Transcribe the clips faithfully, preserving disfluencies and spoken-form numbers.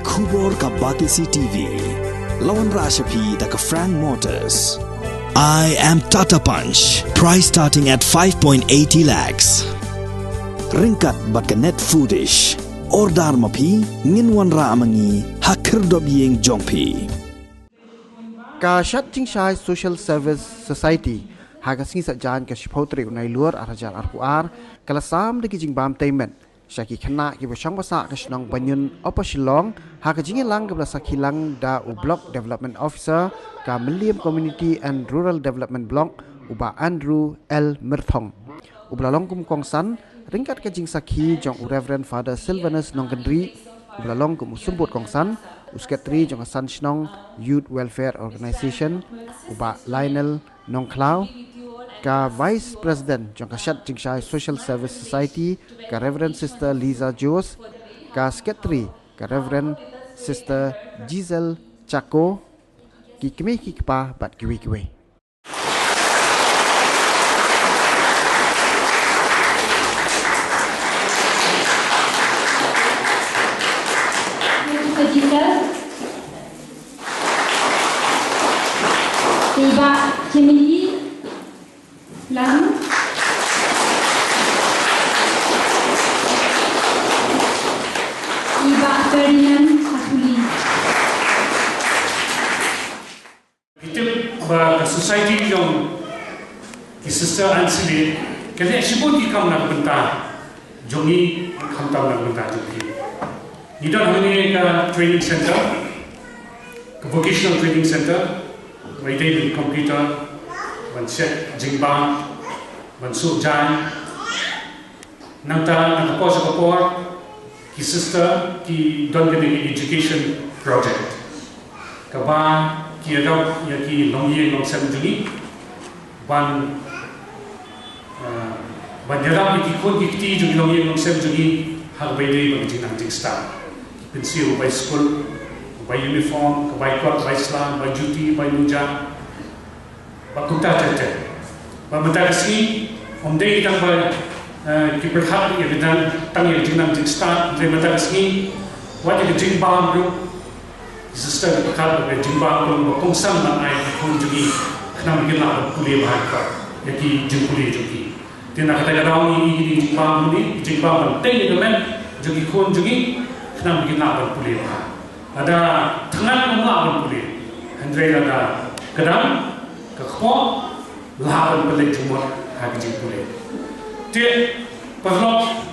Khubor ka Batesi T V. La wanrah sha phi da ka Frank Motors. I am Tata Punch. Price starting at five point eighty lakhs. Ryngkat bad ka Net Foodish. Order ma phi, ngin wanrah ma ngi ha khyrdop ïing jong phi. Ka Shat Jingshai Social Service Society, ha ka sngi Saitjaiñ ka shiphew tarik u Nailuar ar hajar arphew ar, ka la sam da ki jingbam tei met sha ki khynnah kiba shong ba sah ka shnong Banyun, Upper Shillong, ha ka jingïalang kaba la sakhi lang da u Block Development Officer ka Mylliem Community and Rural Development Block, u Bah Andrew L Myrthong. Uba la long kum u kongsan ryngkat ka jingsakhi jong u Reverend Father Sylvanus Nongkynrih, uba la long kum u symbud kongsan, u Secretary jong ka San Shnong Youth Welfare Organisation, u Bah Lionel Nongkhlaw, ka Vice President jong ka Shat Jingshai Social Service Society, ka Reverend Sister Liza Joes, ka Secretary, ka Reverend Sister Giselle Chako, ki kmie ki kpa bad kiwei kiwei. Ka jingkal. Iba Chemili Lang. Iba Ferdinand Atuli. Ngi tip ba ka society jong ki sister Anselin ka leh shibun ki kam na ka bynta jong ngi, khamtam na ka bynta jong ki. Ngi don hangne ka training center, ka vocational training center, ba ïadei bad computer, ban shet jingbam, ban suh jaiñ. Nangta na ka por sha ka por ki sister ki don kane ka education project kaba ki ïarap ïa ki longïing longsem jong ngi ban, ah, ban ïarap ïa ki khun ki kti jong ki longïing longsem jong ngi ha kaba ïadei bad ka jingnang jingstad. Ki pynsiew bai skul, bai uniform, bai kot, bai sla, bai juti, bai muja, ba kumta ter ter. Ba mynta ka sngi ym dei tang ba, eh, ki pyrkhat ïa ka dang tang ïa ka jingnang jingstad, hynrei mynta ka sngi wat ïa ka jingbam ruh. Ki sister ki pyrkhat ba ka jingbam ruh ba kongsan ban ai ki khun jong ngi khnang ba kin lah ban pule bha ïa ki jingpule jong ki. Te na kata ka daw ngi ïohi ki jingbam jong ngi, ki jingbam ban tei ïa ka met jong ki khun jong ngi khnang ba kin lah ban pule bha. Lada thngan ym lah ban pule, hynrei lada ka dang ka kpoh lah ban pynleit jingmut ha ka jingpule. Te paralok,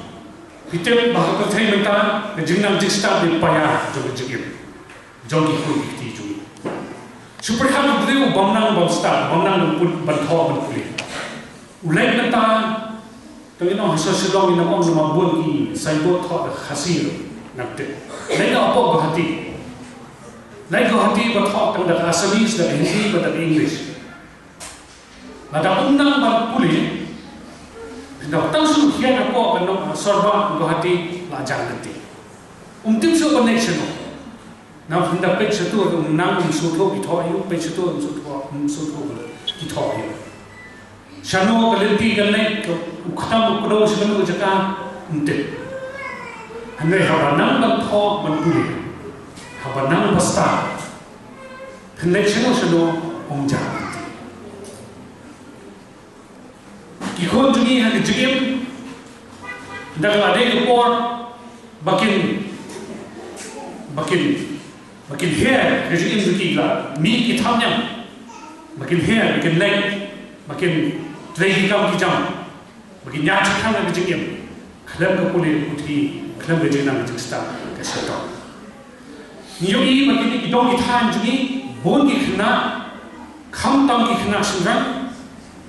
phi tip ba ha ka pyrthei mynta ka jingnang jingstad dei paia jong ka jingim jong ki khun ki kti jong ngi. Shu pyrkhat u briew u bym nang bym stad, bym nang ban pul-, ban thoh ban pule. U leit mynta, to ïa nong ha Shillong ïa nong ong namar bun ki signboard thoh da Khasi ruh nang tip. Leit noh hapoh Guwahati. Leit Guwahati ba thoh tang da Assamese, da Hindi bad da English. Lada um nang ban pule, da tang shu hiar hapoh ka nong, Sorbah Guwahati la jang lynti. Um tip shuh ban leit shano. Namar ynda peit shatur um nang, um sngewthuh ki thoh aïu, peit shatur um sngewthuh, um sngewthuh ki thoh aïu. Shano ka lynti kan leit, ka u khnam u kdew sha kano ka jaka, um tip. Hynrei haba nang ban thoh ban pule, haba nang ba stad, kan leit shano shano um jah lynti. Ki khun jong ngi ha ka jingim, ynda ka la dei ka por ba kin, ba kin, ba kin her ka jingim jong ki, la mih ki thapniang, ba kin her, ba kin leit, ba kin trei ki kam ki jam, ba kin ïaid shaphrang ha ka jingim. Khlem ka pule puthi, khlem ka jingnang jingstad ka shitom. Ngi ïohi ba kine ki dong ki thaiñ jong ngi, bun ki khynnah, khamtam ki khynnah shynrang,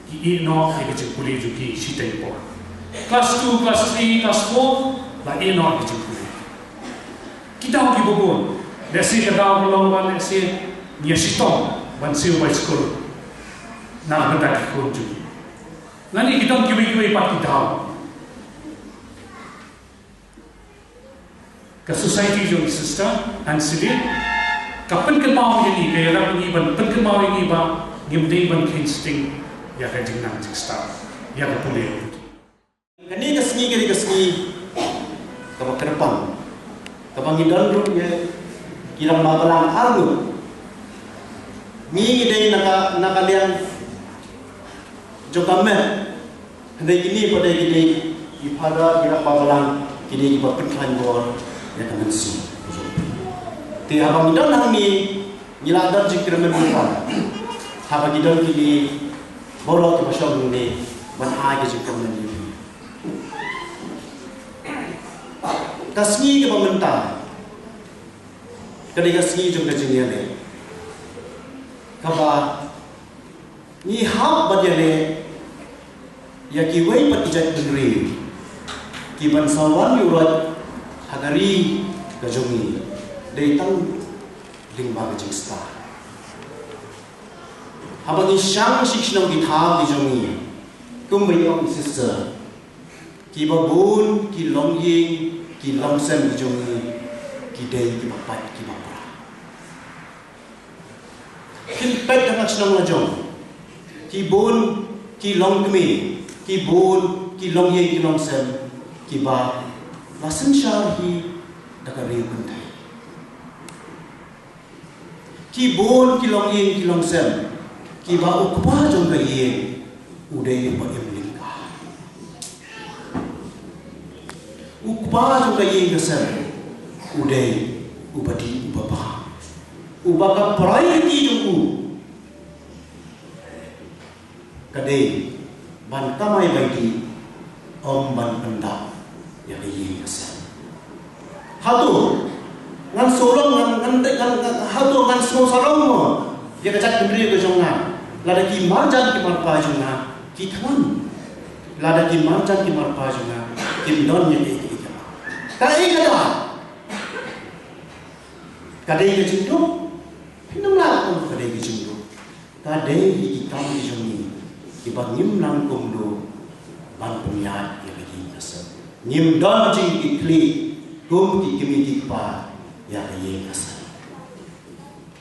ki ïeh noh ïa ka jingpule jong ki shiteng por. Class two, class three, class four, la ïeh noh ïa ka jingpule. Ki daw kiba bun. Lehse ka daw ka long ba lehse ngi ïa shitom ban siew bai skul na ka bynta ki khun jong ngi. Lane ki don kiwei kiwei pat ki daw. Ka society jong ki sister Anselin ka pynkynmaw ïa ngi, ka ïarap ïa ngi ban pynkynmaw ïa ngi ba ngim dei ban kheiñ sting ïa ka jingnang jingstad, ïa ka pule. Kane ka sngi ka dei ka sngi kaba kyrpang, kaba ngi don ruh ïa Ki rangbah balang arngut. Ngi ngi dei na ka, na ka liang jong ka met. Hynrei kine pat dei ki dei ki phada, ki rangbah balang, ki dei kiba pynkhlaiñ bor ïa ka mynsiem. Te haba ngi don hangne, ngi la don jingkyrmen mynta. Haba ngi don kine baroh kiba shong hangne ban ai ka jingkyrmen ïa ngi. Ka sngi kaba mynta ka dei ka sngi jong ka jingïaleh, kaba ngi hap ban ïaleh ïa kiwei pat ki jaitbynriew kiban sa wan ïuh roit ha ka ri ka jong ngi. Dei tang lyngba ka jingstad. Haba ngi shang sha ki shnong ki thaw ki jong ngi, kumba ong i sister, kiba bun ki longïing ki longsem ki jong ngi ki dei kiba pait kiba pra. Kin peit ha ka shnong la jong, ki bun ki longkmie, ki bun ki longïing ki longsem kiba la synshar hi da ka ri kynthei. Ki bun ki longïing ki longsem kiba u kpa jong ka ïing u dei uba im lyngkha. U kpa jong ka ïing ka sem u dei uba dih uba bha, uba ka priority jong u ka dei ban kamai bai dih, ym ban pyndap ïa ka ïing ka sem. Hato ngan sngewlong, ngan, ngan, ngan, ngan, hato ngan sngew sarong mo ïa ka jaitbynriew ka jong nga lada ki marjan ki marpa jong nga ki thngan, lada ki marjan ki marpa jong nga kim don ïa kaei kaei? Kaei kata? Ka dei ka jingduk? Phin ym lah ban ong ka dei ka jingduk. Ka dei hi ki kam ki jong ngi kiba ngim nang kumno ban pynïaid ïa ka ïing ka sem. Ngim don jingkitkhlieh kum ki kmie ki kpa ïa ka ïing ka sem.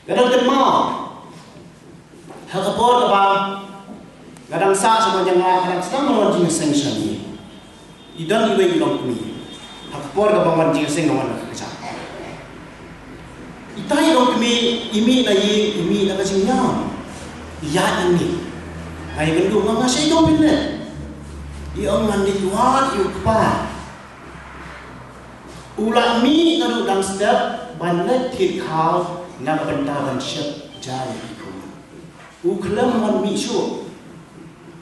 Ka dang kynmaw ha ka por kaba nga dang sah sha Mawjanga, nga dang sdang ban wan jingïaseng sha ngi. I don iwei i longkmie ha ka por kaba wan jingïaseng, nga wan na ka kjat. Ita i longkmie i mih na ïing, i mih na ka jingïam. I ïaid nangne. Nga ïakynduh, nga, nga shait ong phin ne. I ong, ngan leit wad ïa u kpa. U la mih naduh dang step ban leit thied khaw na ka bynta ban shet ja ïa ki khun. U khlem wan mih shuh.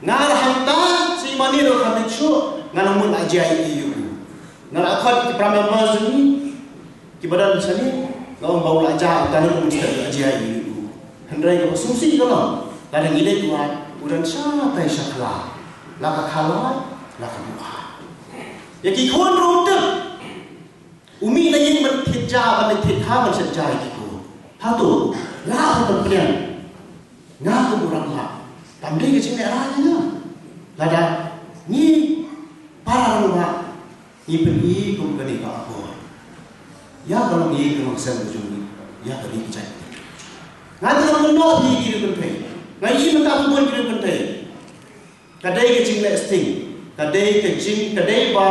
Nga la hangta, sa ïa mane ruh khlem mih shuh, nga la mut la jia ïa u. Nga la khot ki para members jong ngi kiba don shane, nga ong ba u la jia, uta ne u step la jia ïa u. Hynrei kaba sngewsih ka long, lada ngi leit wad, u don shatai shakhla, la ka khalai, la ka buaid. Ïa ki khun ruh u tip. U mih na ïing ban thied ja, ban thied khaw, ban shet ja ïa ki khun. Hato la u pynpdiang? Nga kum u rangbah, kam dei ka jinglehrain ïa nga lada ngi para rangbah ngi pyni kum kane ka akor ïa ka longïing ka longsem ka jong ngi, ïa ka ri ka jaitbynriew. Nga te ngan mynno ïa ki riew kynthei, nga ïohi mynta bun ki riew kynthei. Ka dei ka jingleh sting, ka dei ka jing, ka dei ba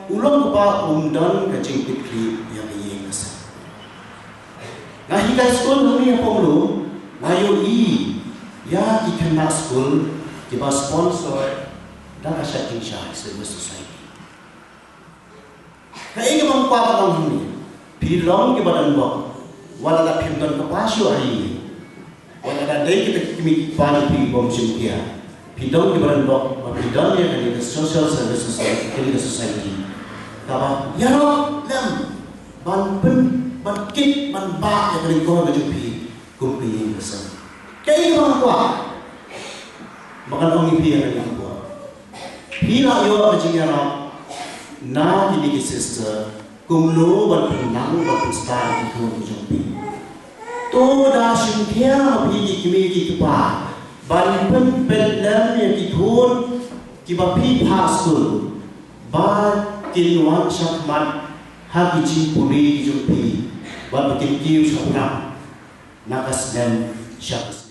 u long kpa um don ka jingkitkhlieh ïa ka ïing ka sem. Nga hikai skul hangne ha Pamlo, nga ïohi ïa ki khynnah skul kiba sponsor da ka Shakynshar Service Society. Kaei kaba nga kwah ban ong hangne, phi long kiba don bok, wat la phim don kpa shuh ha ïing, wat la dei kita ki kmie ki kpa jong phi bym shim khia, phi long kiba don bok ba phi don ïa kane ka social service society, kane ka society kaba ïarap lem ban pyn, ban kit, ban bah ïa ka ringkor ka jong phi kum ka ïing ka sem. Kaei kaba nga kwah ba ngan ong ïa phi ha kane ka por, phi la ïoh ka jingïarap na kine ki sister kumno ban pynlang ban pynstad ïa ki khun ki jong phi. To da shim khia ma phi ki kmie ki kpa ban pynpeit lem ïa ki khun kiba phi phah skul ba kin wan shakhmat ha ki jingpule ki jong phi bad ba kin kiew shaphrang na ka snem sha ka snem.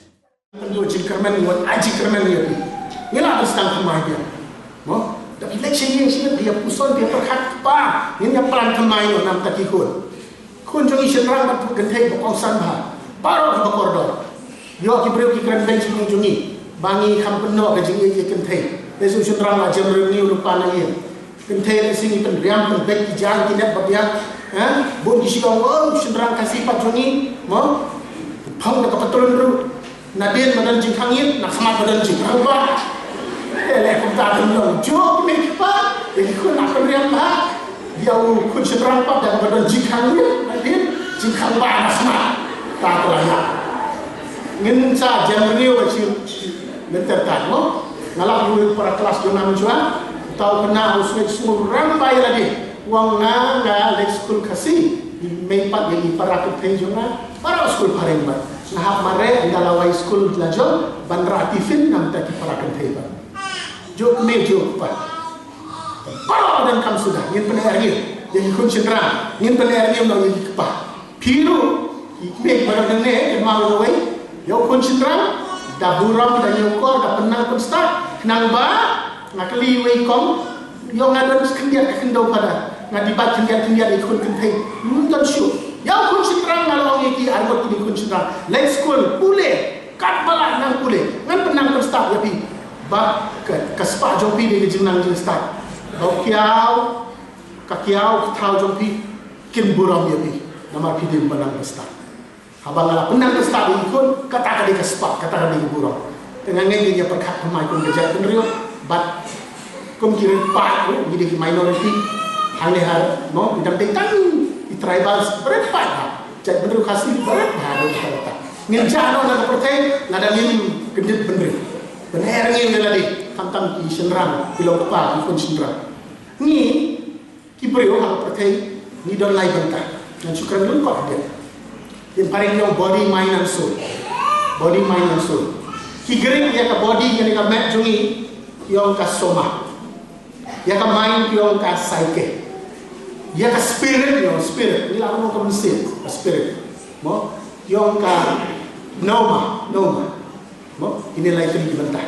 Kynduh jingkyrmen, wat ai jingkyrmen ïa phi. Ngi la dang sdang thymmai biang. Mo, da phi leit sha ïing sha ïing, phi ïa puson, phi ïa pyrkhat, kpa, ngin ïa plan thymmai noh na bynta ki khun. Khun jong ngi shynrang bad kynthei ba kongsan bha baroh kiba kordor. Ïoh ki briew ki kren beiñ jong ngi, ba ngi kham pynnoh ka jingïeit ïa kynthei. Te u shynrang la jem rynïew lypa na ïing. Kynthei la sing ngi pynriam pynbeit ki jaiñ ki net ba biang. Ha? Bun ki shu ong, oh, shynrang Khasi pat jong ngi, mo? Phong da ka patlun ruh. Nadien ba don jingkhang ïit, na khmat ba don jingkhang bah. Eh, leh kumta, don long jok ne ki pa. Ïa ki khun la pynriam bha. Ïa u khun shynrang pat da ba don jingkhang ïit, nadien jingkhang bah na khmat. Ta ka la ïa. Ngin sa jem rynïew ba shi, shi lynter ta, mo? Nga lap ïa u para klas jong nga mynshwa. Uta u khynnah u sngewsih sngewrang bha ïa lade. U ong, nga, nga leit skul Khasi. Mei pat ïa i para kynthei jong nga. Para skul phareng bad nga hap mareh, ynda la wai skul la jong ban rah tiffin na bynta ki para kynthei bad. Jok kmie jok kpa. Baroh ba donkam suda, ngin pyneh rynïew ïa ki khun shynrang, ngin pyneh rynïew noh ïa ki kpa. Phi ruh, ki kmie baroh nangne, ki maw ïa wei, ïa u khun shynrang, da burom, da ñiewkor, da pynnang pynstad, khnang ba nga kylli wei kong, ïoh nga don khyndiat ka khyndew phada, nga dei bat khyndiat khyndiat ïa ki khun kynthei. Ym don shuh. Ïa u khun shynrang nga la ong ïa ki, ar ngut ki khun shynrang. Leit skul, pule, katba lah nang pule. Ngan pynnang pynstad ïa phi. Ba ka, ka spah jong phi dei ka jingnang jingstad. Ba u kiaw, ka kiaw, ka thaw jong phi kin burom ïa phi. Namar phi dei ban nang pynstad. Haba nga la pynnang pynstad ïa ki khun, kata ka dei ka spah, kata ka dei ka burom. Te nga ngeit ïa pyrkhat thymmai kum ka jaitbynriew, bad kum ki riewpaid ruh, ngi dei ki minority, hangne ha, mo, ngi dang dei tang ki tribals, ba riewpaid bha. Jaitbynriew Khasi ba riewpaid bha, ba riewpaid bha. Ngin jah noh na ka pyrthei, lada ngim kyndit bynriew. Pyneh rynïew ïa lade, khamtam ki shynrang, ki long kpa, ki khun shynrang. Ngi, Ki briew ha ka pyrthei ngi don lai bynta. Ngan shu kren lyngkot beit. Ïa phareng ïa u body, mind and soul. Body, mind and soul. Ki Greek ïa ka body, ïa ka met jong ngi, ki ong ka soma. Ïa ka mind ki ong ka psyche. Ïa ka spirit, ïa ka spirit. Ngi lah ban ong ka mynsiem, ka spirit. Mo? Ki ong ka pneuma, pneuma. Mo, kine lai tylli ki bynta.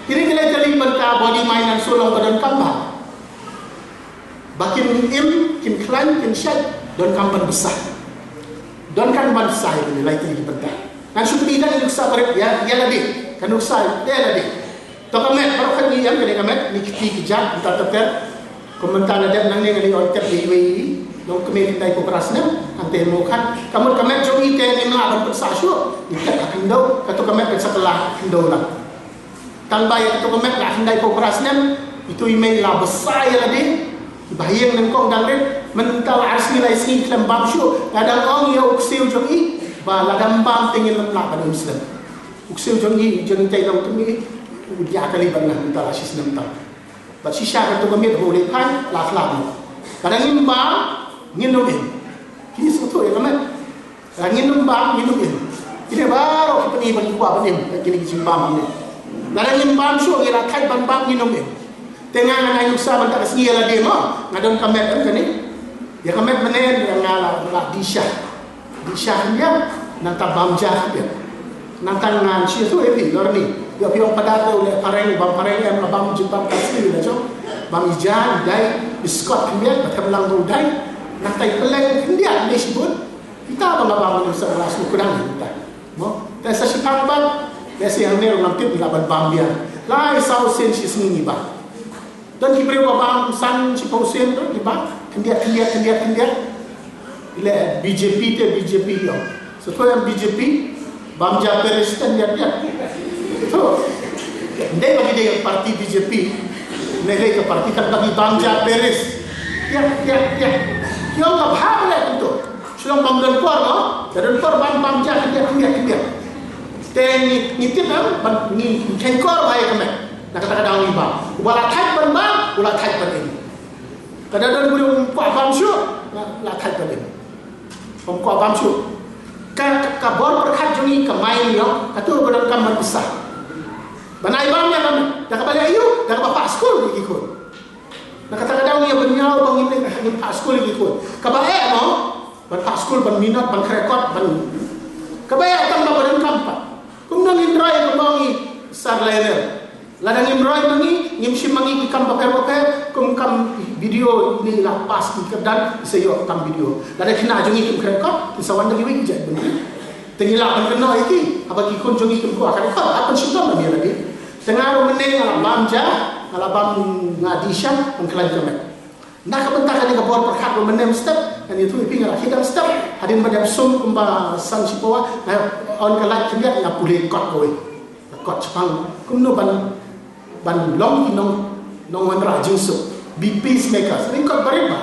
Kine ki lai tylli ki bynta, body, mind and soul, long ba donkam ba, ba kin im, kin khlaiñ, kin shait, donkam ban bsa. Donkam ban bsa ïa kine lai tylli ki bynta. Ngan shu kdew da ka nuksa barit, ïa, ïa lade. Ka nuksa, ïa lade. To ka met, baroh kane ngi ïam kane ka met, ngi kti ki jait, bynta ter ter. Kum mynta nga dep nangne nga dei ong tep ïa iwei i nongkmie khyndai phew phra snem, hangtei mo khat. Ka mut ka met jong i te ngim lah ban pynsah shuh. Ngi tep ha khyndew, kato ka met kan sa kylla ha khyndew lang. Tang ba ïa kato ka met la khyndai phew phra snem, itu i mei la bsa ïa lade. Ba ha ïing nyngkong dang rit, mynta la ar sngi lai sngi khlem bam shuh, la dang ong ïa u ksiew jong i, ba lada ym bam te ngin ym lah ban im slem. U ksiew jong i, jong i te nongkmie, u ïa kali ban lah mynta la shi snem tang. Bad shisha kato ka miet haba u leit phai, la khlad noh. Lada ngim bam, ngin ym im. Kine sngewthuh ïa ka met. Lada ngin ym bam, ngin ym im. Kine baroh ki pyni ba ngi kwah ban im, kine ki jingbam hangne. Lada ngim bam shuh, ngi la thait ban bam, ngin ym im. Te nga ngan ai nuksa ban ta ka sngi ïa lade mo, nga don ka met em kane. Ïa ka met mynne nga la, la dih sha. Dih sha khyndiat, nangta bam ja khyndiat. Nangta ngan shu ïathuh ïa phi, lor ni. Ïa phi ong padat u leh phareng, bam phareng em, bam jingpang ka sngi la jong. Bam i ja, i dai, i skot khyndiat, ba them lang ba u dai. Nangta i pylleng khyndiat, ne shibun. Kita ba nga bam mynne sa la shu kudang kita. Mo, te sa shiphang bam, te sa hangne ruh ngam tip la ban bam biang. Lai saw sien shi sngi ngi bam. Don ki briew ba bam san shiphew sien don ki bam. Khyndiat, khyndiat, khyndiat, khyndiat. Leh B J P te B J P ïa. Sngewthuh ïa B J P, bam ja Paris te khyndiat ïa. To. Ndei ba ki dei parti B J P. Ne dei ka parti kan ba ki bam ja Paris. Ïa, ïa, ïa. Ïa ka bha leh tu. Shu long bam don por mo. Ka don por bam, bam ja khyndiat, khyndiat, khyndiat. Te ngi, ngi tip em, ban ngi, ngi khein kor bha ïa ka met. Na kata ka daw ngi bam. Uba la thait ban bam, u la thait ban im. Ka da don briew um kwah bam shuh, la, la thait ban im. Um kwah bam shuh. Ka, ka, ka bor pyrkhat jong ngi ka mai ngi ong, kato ka donkam ban pisa. Ban ai bam ïa ka met, da kaba leh aïu, da kaba phah skul ïa ki khun. Na kata ka daw ngi ïa ban ïaw ba ngin, ngin phah skul ïa ki khun. Kaba eh mo, ban phah skul, ban minot, ban krekot, ban. Kaba eh tang ba, ba donkam pat. Kumno ngin roi kumno ngi sar Lionel. Lada ngim roi ma ngi, Ngim shim ma ngi ki kam bapher bapher, kum kam video ine i la pass ki kyrdan, i sa ïoh kam video. Lada khynnah jong ngi kim kren kot, i sa wan da kiwei ki jaitbynriew. Te ngi lah ban kynnoh ïa ki, haba ki khun jong ngi kim kwah kren kot, hap ban shim kot ma ngi lade. Te nga ruh mynne nga la bam ja, nga la bam, nga dih sha, ban khlaiñ ka met. Na ka bynta kane ka bor pyrkhat ruh mynne mynstep, ngan ïathuh ïa phi, nga la khie dang step, hadien ba dep sum kumba san shi pawa, nga on ka light khyndiat, nga pule kot kawei. Ka kot shaphang kumno ban, ban long ki nong, nongwanrah jingsuk, be peacemakers. Ryngkot barit ba,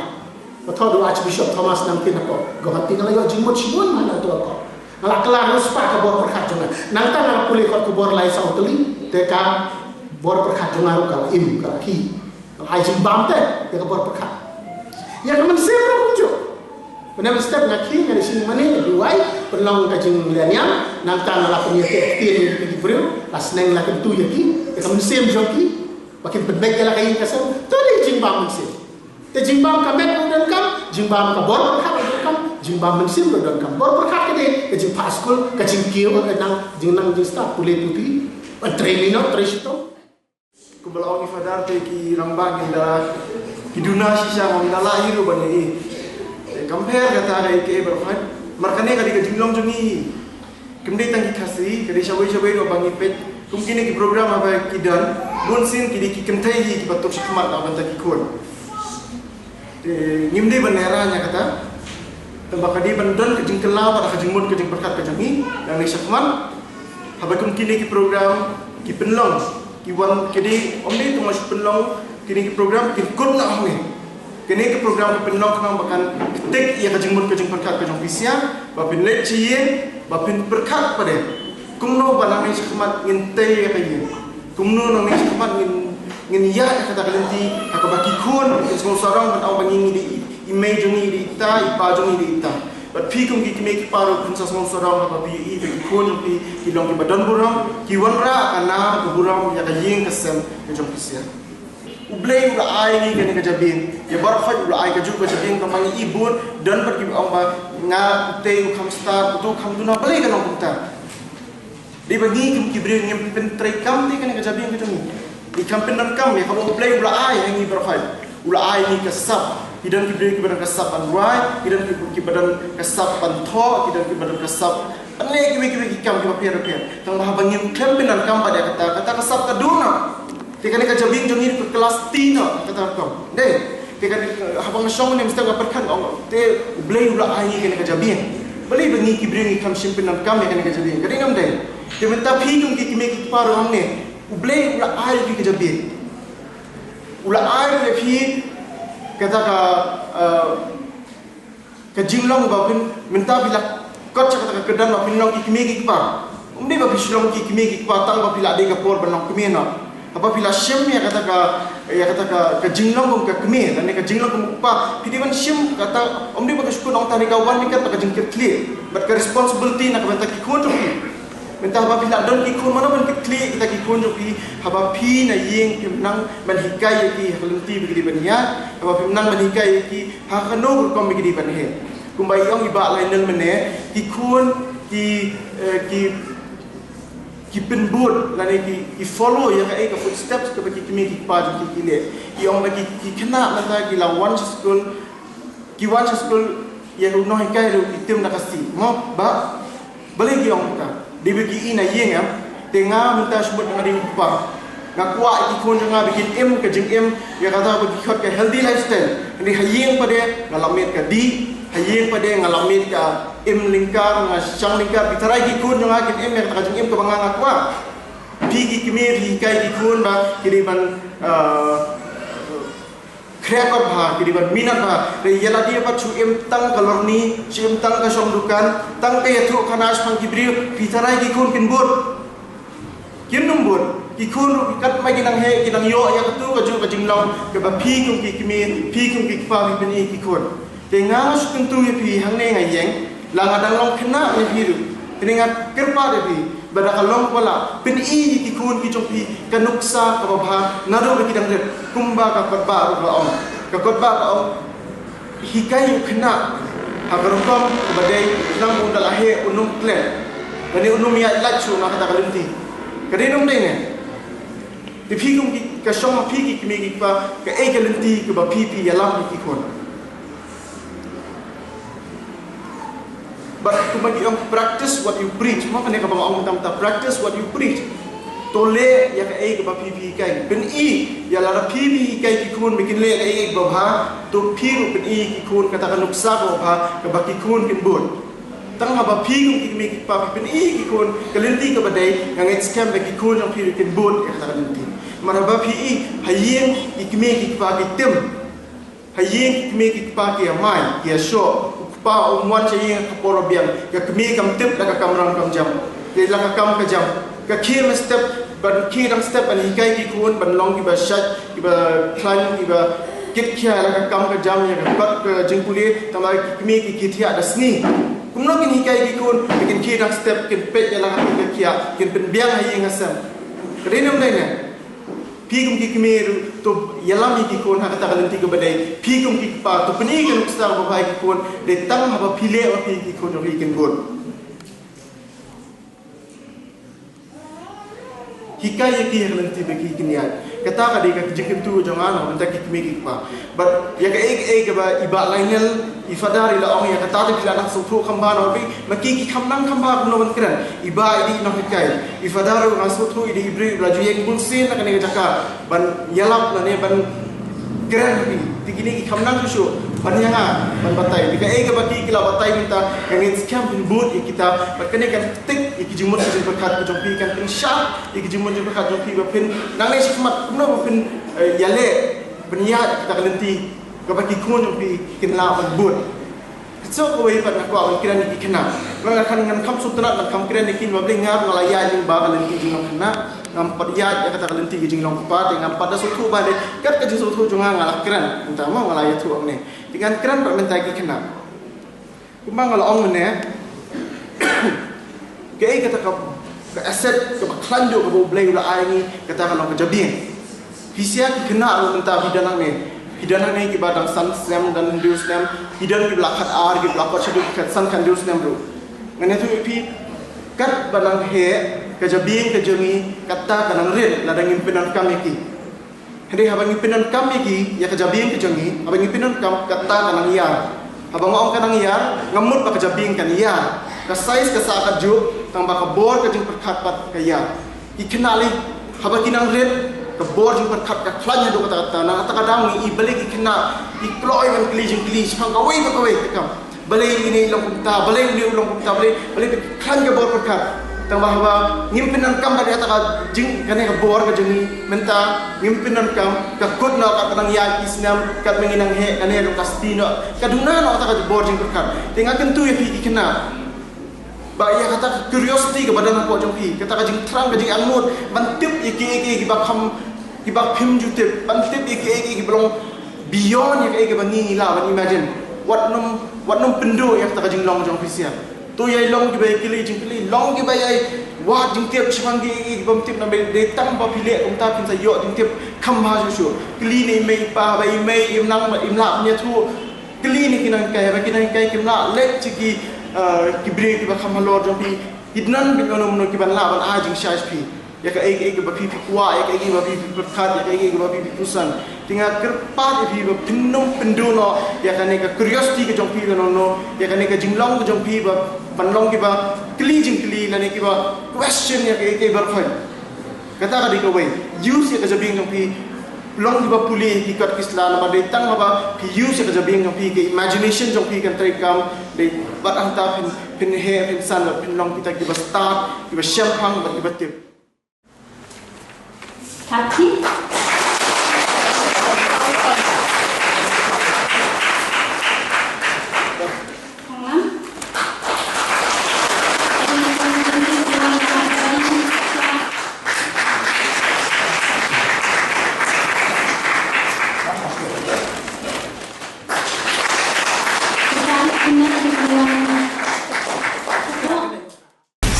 ba thoh da u Archbishop Thomas Nangtien hapoh Guwahati, nga la ïoh jingmut shibun ha kane ka kot. Nga la kylla riewspah ka bor pyrkhat jong nga. Nangta nga la pule kot ka bor lai saw tylli, te ka bor pyrkhat jong nga ruh ka la im, ka la khih. Ai jingbam te ïa ka bor pyrkhat. Ïa ka mynsiem ruh kumjuh. Mynne mynstep nga khie, nga dei shisien mane, duwai, pynlong ka jingleh niam, nangta nga la pynïateh ktien ïa ki briew, la sneng la kyntu ïa ki, ïa ka mynsiem jong ki, ba kin pynbeit ïa la ka ïing ka sem, to dei jingbam mynsiem. Te jingbam ka met ruh donkam, jingbam ka bor pyrkhat ruh donkam, jingbam mynsiem ruh donkam. Bor pyrkhat ka dei ka jingphah skul, ka jingkiew, ka nang jingnang jingstad, pule puthi, ban trei minot, trei shitom. Kumba la ong i Father, te ki rangbah ngin da, ki duna shisha, ngin da lah hi ruh ban ïohi. Te kam pher kata ka ïa kaei baroh hi. Namar kane ka dei ka jinglong jong ngi. Kam dei tang ki Khasi, ka dei shawei shawei ruh ba ngi peit. Kum kine ki program haba ki don, bunsien ki dei ki kynthei hi kiba tur shakhmat na ka bynta ki khun. Te ngim dei ban ïarap ïa kata. Tangba ka dei ban don ka jingkylla bad ka jingmut ka jingpyrkhat ka jong ngi nangne shakhmat. Haba kum kine ki program ki pynlong, ki wan, ki dei, ym dei tang shu pynlong kine ki program, ki kut na hangne. Kine ki program ki pynlong khnang ba kan ktik ïa ka jingmut ka jingpyrkhat ka jong phi sha, ba phin leit sha ïing, ba phin pyrkhat pat de kumno ba nangne shakhmat ngin tei ïa ka ïing. Kumno nangne shakhmat ngin, ngin ïaid ha kata ka lynti, ha kaba ki khun kin sngewsarong ban ong ba ngi, ngi dei i, i mei jong ngi dei ita, i pa jong ngi dei ita. Bad phi kum ki kmie ki kpa ruh phin sa sngewsarong haba phi ïohi ba ki khun jong phi ki long kiba don burom, ki wanrah ka nam ka burom ïa ka ïing ka sem ka jong phi sha. U Blei u la ai ngi kane ka jabieng. Ïa baroh khoit u la ai kajuh ka jabieng, tangba ngi i bun, don pat kiba ong ba nga utei u kham stad, utu u kham duna, balei ka long kumta? Dei ba ngi kum ki briew ngim pyntreikam te kane ka jabieng ka jong ngi. Ngi kham pyndonkam ïa kaba U Blei u la ai ha ngi baroh khoit. U la ai ngi ka sap. Ki don ki briew kiba don ka sap ban rwai, ki don ki, kiba don ka sap ban thoh, ki don kiba don ka sap ban leh kiwei kiwei ki kam kiba pher bapher. Tangba haba ngim khlem pyndonkam pat ïa kata, kata ka sap ka duna. Te kane ka jabieng jong ngi ka klas ti na kata ka kam. Dei, te kane, haba nga shong ne mynstep nga pyrkhat, nga ong, te U Blei u la ai ngi kane ka jabieng. Balei ba ngi ki briew ngi kham shim pyndonkam ïa kane ka jabieng? Ka dei ngam dei? Te mynta phi kum ki kmie ki kpa ruh hangne, U Blei u la ai phi ka jabieng. U la ai ïa phi kata ka, eh, ka jinglong ba phin, mynta phi la kot sha kata ka kyrdan ba phin long ki kmie ki kpa. Ym dei ba phi shu long ki kmie ki kpa tang ba phi la dei ka por ban long kmie noh. Haba phi la shim ïa kata ka, ïa kata ka, ka jinglong kum ka kmie, lane ka jinglong kum u kpa, phi dei ban shim kata, ym dei ba ka shu kut ong tang, dei ka wan ryngkat bad ka jingkitkhlieh bad ka responsibility na ka bynta ki khun jong phi. Mynta haba phi la don ki khun, mano ban kit khlieh kita ki khun jong phi? Haba phi na ïing phim nang ban hikai ïa ki ha ka lynti ba ki dei ban ïaid, haba phim nang ban hikai ïa ki ha kano ka rukom ba ki dei ban heh. Kumba i ong i Bah Lionel mynne, ki khun ki, eh, ki, ki pynbud lane ki, ki follow ïa kaei ka footsteps kaba ki kmie ki kpa jong ki ki leh. I ong ba ki, ki khynnah mynta ki la wan sha skul, ki wan sha skul, ïa u nonghikai ruh ki tim da ka sih. Mo, Bah? Balei ki ong kata? Dei ba ki i na ïing, em? Te nga mynta shu mut nga dei u kpa, nga kwah ïa ki khun jong nga ba kin im ka jingim, ïa kata ba ki khot ka healthy lifestyle. Hynrei ha ïing pat de nga la miet ka dih, ha ïing pat de nga la miet ka im lyngkar, nga shang lyngkar. Phi tharai ki khun jong nga kin im ïa kata ka jingim kaba nga, nga kwah? Phi ki kmie phi hikai ki khun ba ki dei ban, eh, khreh kot bha, ki dei ban minot bha. Hynrei ïa lade pat shu im tang ka lorni, shu im tang ka shong dukan, tang ka ïathuhkhana shaphang ki briew, phi tharai ki khun kin bud? Kin ym bud. Ki khun ruh katba ki nang heh, ki nang ïoh ïa katu kajuh ka jinglong kaba phi kum ki kmie, phi kum ki kpa phi pyni ki khun. Te nga shu kyntu ïa phi hangne ha ïing, la nga dang long khynnah ïa phi ruh, hynrei nga kyrpad ïa phi ba da ka long ba la pyni ïa ki khun ki jong phi ka nuksa kaba bha naduh ba ki dang rit, kumba ka kot Bah ruh ka ong. Ka kot Bah ka ong, hikai u khynnah ha ka rukom kaba dei, khnang ba ynda la heh un ym klet lane un ym ïaid lait shuh na kata ka lynti. Ka dei ne ym dei ne? Te phi kum ki, Ka shong ha phi ki kmie ki kpa, kaei ka lynti kaba phi phi ïalam ïa ki khun. Bad kumba ki ong, practice what you preach. Mo, kane kaba nga ong mynta mynta, practice what you preach. To leh ïa kaei kaba phi phi hikai. Pyni ïa, lada phi phi hikai ki khun ba kin leh kaei kaba bha, to phi ruh pyni ki khun kata ka nuksa kaba bha kaba ki khun kin bud. Tang haba phi kum ki kmie ki kpa phi pyni ki khun ka lynti kaba dei, nga ngeit skhem ba ki khun jong phi ruh kin bud ïa kata ka lynti. Namar haba phi i ha ïing ki kmie ki kpa ki tim, ha ïing ki kmie ki kpa ki ïamai, ki ïashoh, u kpa um wan sha ïing ha ka por ba biang, ka kmie kam tip da ka kamram kamjam, ïa la ka kam ka jam. Ka khie mynstep, ban khie dang step ban hikai ki khun ban long kiba shait, kiba khlaiñ, kiba kit khia ïa la ka kam ka jam, ïa ka kot ka jingpule, tang ba ki kmie ki khie thiah da sngi. Kumno kin hikai ki khun ba kin khie dang step, kin peit ïa la ka kot ka khiah, kin pynbiang ha ïing ha sem? Ka dei ne ym dei ne? Phi kum ki kmie ruh to ïalam ïa ki khun ha kata ka lynti kaba dei. Phi kum ki kpa to pyni ka nuksa kaba bha ïa ki khun. Dei tang haba phi leh ba phi, ki khun jong phi kin bud. Hikai ïa ki ha ka lynti ba ki kin ïaid. Kata ka dei ka jingkyntu jong nga na ka bynta ki kmie ki kpa. Bad ïa kaei kaei kaba i Bah Lionel, i Father i la ong, ïa kata te phi la nang sngewthuh kham bha na phi, ma ki ki kham nang kham bha kumno ban kren. I Bah i dei i nonghikai, i Father ruh nga sngewthuh i dei i briew ba la ju ïeng bun sien na kane ka jaka ban ïalap lane ban kren ha phi. Te kine ki kham nang shuh shuh ban ïa nga ban batai. Te kaei kaba ki ki la batai mynta, nga ngeit skhem phin bud ïa kita. Bad kane kan ktik ïa ki jingmut ki jingpyrkhat ki jong phi, kan pynshai ïa ki jingmut jingpyrkhat jong phi ba phin nangne shakhmat kumno ba phin, eh, ïaleh ban ïaid kita ka lynti kaba ki khun jong phi kin lah ban bud. Kito kawei pat nga kwah ban kren ïa ki khynnah. Nga, ngan kham sngewtynnat, ngan kham kren ïa ki, namar balei nga ruh nga la ïaid lyngba ka lynti jinglong khynnah. Ngam pat ïaid ïa kata ka lynti ka jinglong kpa, te ngam pat da sngewthuh ba dei kat ka jingsngewthuh jong nga, nga la kren mynta, mo, nga la ïathuh hangne. Te ngan kren pat mynta ïa ki khynnah. Kumba nga la ong mynne, kaei kata ka, ka asset kaba khlaiñ duh kaba U Blei u la ai ngi, kata ka long ka jabieng. Phi sha ki khynnah ruh mynta phi don hangne, phi don hangne kiba dang san snem, dang hynriew snem, phi don kiba la khatar, kiba la kot shaduh, khatsan, khathynriew snem ruh. Ngan ïathuh ïa phi, katba nang heh ka jabieng ka jong ngi, kata ka nang rit lada ngim pyndonkam ïa ki. Hynrei haba ngi pyndonkam ïa ki, ïa ka jabieng ka jong ngi, haba ngi pyndonkam, kata ka nang ïar. Haba nga ong ka nang ïar, ngam mut ba ka jabieng kan ïar. Ka size ka sah kajuh, tangba ka bor ka jingpyrkhat pat ka ïar. Ki khynnah lei, haba ki nang rit, ka bor jingpyrkhat ka khlaiñ haduh katta katta. Na kata ka daw ngi i balei ki khynnah ki kloi ban kylli jingkylli shaphang kawei pa kawei ka kam. Balei ine i long kumta, balei une u long kumta, balei, balei phi khlaiñ ka bor pyrkhat. Tangba haba ngim pyndonkam ba kata ka jing, kane ka bor ka jong ngi mynta, ngim pyndonkam, ka kut noh, ka nang ïaid ki snem, katba ngi nang heh, kane ruh ka sdang noh, ka duna noh kata ka bor jingpyrkhat. Te nga kyntu ïa phi ki khynnah ba ïa kata ka curiosity kaba don hapoh jong phi, kata ka jingthrang, ka jingangnud ban tip ïa kiei kiei kiba kham, kiba phim ju tip, ban tip ïa kiei kiei kiba long beyond ïa kaei kaba ngi ngi lah ban imagine. Wat nym, wat nym pynduh ïa kata ka jinglong jong phi sha. To ïai long kiba ïai kylli jingkylli, long kiba ïai wad jingtip shaphang kiei kiei kibym tip, namar dei tang ba phi leh kumta phin sa ïoh jingtip kham bha shuh shuh. Kylli na i mei i pa, ba i mei im nang, im lah ban ïathuh. Kylli na ki nonghikai, ba ki nonghikai kim lah leit sha ki, eh, ki briew kiba kham halor jong phi. Ki don beit mano mano kiban lah ban ai jingshai sha phi ïa kaei kaei kaba phi phi kwah, ïa kaei kaei ba phi phi pyrkhat, ïa kaei kaei kaba phi phi pyrshang. Te nga kyrpad ïa phi ba phin nym pynduh noh ïa kane ka curiosity ka jong phi, lano lano ïa kane ka jinglong ka jong phi ba ban long kiba kylli jingkylli lane kiba question ïa kaei kaei baroh. Kata ka dei kawei. Use ïa ka jabieng jong phi, long kiba pule ki kot ki sla, namar dei tang haba phi use ïa ka jabieng jong phi, ka imagination jong phi kan treikam. Dei bad hangta phin, phin heh, phin san, phin long kita kiba stad, kiba shemphang bad kiba tip. Happy?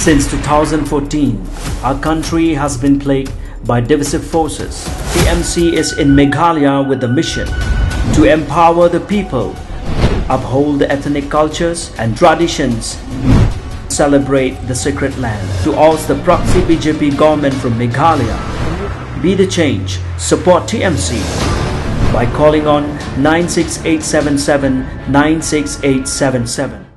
Since two thousand fourteen, our country has been plagued by divisive forces. T M C is in Meghalaya with the mission to empower the people, uphold the ethnic cultures and traditions, celebrate the sacred land. To oust the proxy B J P government from Meghalaya, Be the change. Support T M C by calling on nine six eight seven seven nine six eight seven seven.